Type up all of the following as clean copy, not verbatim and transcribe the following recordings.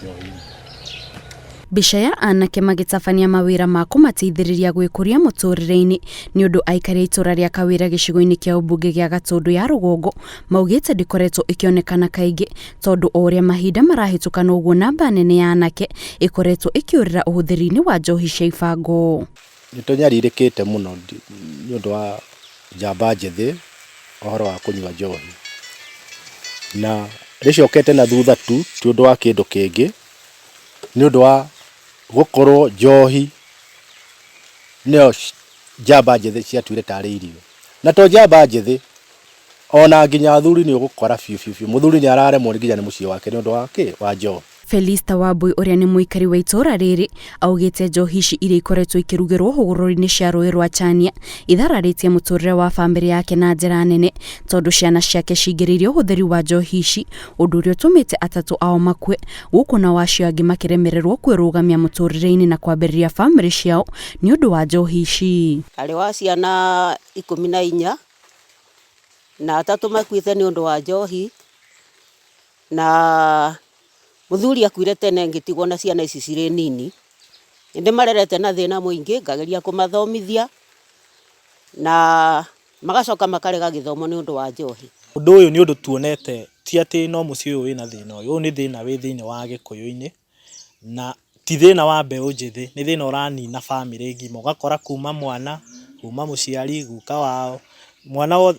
njohi-inĩ. Mbica ya anake magĩtabania mawĩra ma kũmateithĩrĩria gwĩkũria mũtũrĩre-inĩ nĩ ũndũ aikari a itũra rĩa Kawĩra gĩcigo-inĩ kĩa ũmbunge gĩa Gatũndũ ya rũgongo maugĩte ndĩkoretwo ĩkĩonekana kaingĩ tondũ o ũrĩa mahinda marahĩtũka noguo namba nene ya anake ĩkoretwo ĩkĩũrĩra ũhũthĩri-inĩ wa njohi cia ibango. Nĩ tũnyarirĩkĩte mũno nĩ ũndũ wa njamba njĩthĩ ũhoro wa kũnyua njohi, na rĩcokete na thutha tu ti ũndũ wa kĩndũ kĩngĩ, nĩ ũndũ wa gũkorwo njohi nĩyo njamba njĩthĩ ciatuire tarĩ irio. Na to njamba njĩthĩ, ona nginya athuri nĩ ũgũkora biũ biũ biũ mũthuri nĩ araremwo nginya nĩ mũciĩ wake nĩ ũndũ wa kĩ? Wa njohi. Felista Wambui ũrĩa nĩ mũikari wa itũũra rĩrĩ augĩte njohi ici iria ikoretwo ikĩrugĩrwo hũgũrũrũ-inĩ cia rũĩ rwa Chania ithararĩtie mũtũrĩre wa bamĩrĩ yake na njĩra nene tondũ ciana ciake cingĩrĩirie ũhũthĩri wa njohi ici ũndũ ũrĩa ũtũmĩte atatũ ao makue gũkũ nao acio angĩ makĩremererwo kwĩrũgamia mũtũrĩre-inĩ na kwambĩrĩria bamĩrĩ ciao nĩ ũndũ wa njohi ici. Ndarĩ wa ciana 14 na atatũ makuĩte nĩ ũndũ wa njohi na mũthuri akuire tene ngĩtigwo na ciana ici cirĩ nini. Nĩ ndĩmarerete na thĩna mũingĩ ngageria kũmathomithia na magacoka makarega gĩthomo nĩ ũndũ wa njohi. Ũndũ ũyũ nĩ ũndũ tuonete ti atĩ no mũciĩ ũyũ wĩna thĩna ũyũ, ũyũ nĩ thĩna wĩ thĩinĩ wa gĩkũyũ-inĩ na ti thĩna wa mbeũ njĩthĩ, nĩ thĩna ũranina bamĩrĩ ng'ima, ũgakora kuma mwana, kuma mũciari, guka wao, mwana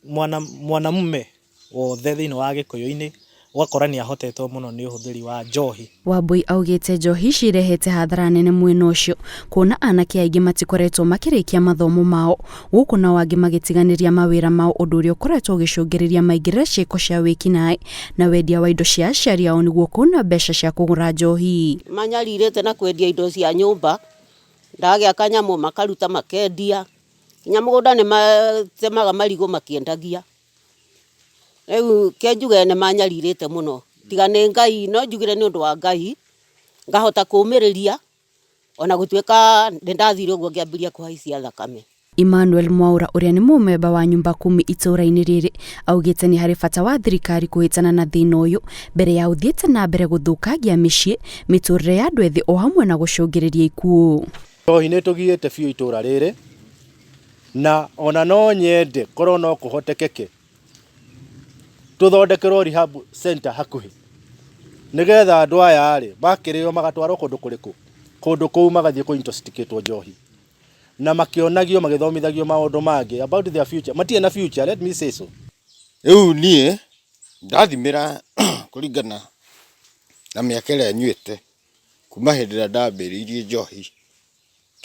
mwana mwanamume wothe thĩinĩ wa gĩkũyũ-inĩ, ũgakora nĩ ahotetwo mũno nĩ ũhũthĩri wa njohi. Wambui augĩte njohi ici irehete hathara nene mwena ũcio kuona anake aingĩ matikoretwo makĩrĩkia mathomo mao gũkũ nao angĩ magĩtiganĩria mawĩra mao ũndũ ũrĩa ũkoretwo ũgĩcũngĩrĩria maingĩrĩre ciĩko cia wĩkinaĩ na wendia wa indo cia aciari ao nĩguo kuona mbeca cia kũgũra njohi. Manyarirĩte na kwendia indo cia nyũmba, ndagĩa kanyamũ makaruta makendia, nginya mũgũnda nĩ matemaga marigũ makĩendagia. Rĩu ke njuge nĩ manyarirĩte mũno, tiga nĩ Ngai no njugire nĩ ũndũ wa Ngai, ngahota kũmĩrĩria ona gũtuĩka nĩ ndathire ũguo ngĩambĩrĩria kũhaicia thakame. Emmanuel Mwaura ũrĩa nĩ mũmemba wa nyumba kumi itũũra-inĩ rĩrĩ augĩte nĩ harĩ bata wa thirikari kũhĩtana na thĩna ũyũ mbere ya ũthiĩte na mbere gũthũkangia mĩciĩ, mĩtũrĩre ya andũ ethĩ o hamwe na gũcũngĩrĩria ikuũ. Njohi nĩ ĩtũgiĩte biũ itũũra rĩrĩ na ona no nyende korwo no kũhotekeke tũthondekerwo rehab center hakuhĩ nĩgetha andũ aya rĩ makĩrĩo magatwarwo kũndũ kũrĩkũ? Kũndũ kũu magathiĩ kũ intoxicate njohi na makĩonagio magĩthomithagio maũndũ mangĩ about their future. Matirĩ na future, let me say so. Rĩu niĩ ndathimĩra kũringana na mĩaka ĩrĩa nyuĩte kuma hĩndĩ ĩrĩa ndambĩrĩirie njohi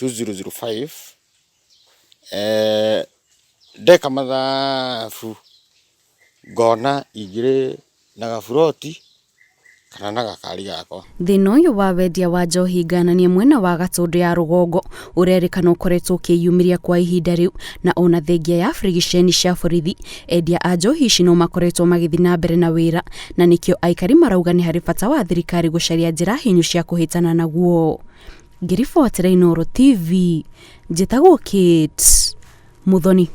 2005, ndeka mathabu ngona ingĩrĩ na gaburoti kana na gakari gakwa. Thĩna ũyũ wa wendia wa njohi ngananie mwena wa Gatũndũ ya rũgongo ũrerĩkana ũkoretwo ũkĩyumĩria kwa ihinda rĩu na ona thengia ya birigiceni cia borithi endia a njohi ici no makoretwo magĩthiĩ na mbere na wĩra na nĩkĩo aikari marauga nĩ harĩ bata wa thirikari gũcaria njĩra hinyu cia kũhĩtana naguo. Ngĩribotera Inooro TV, njĩtagwo Kate Muthoni.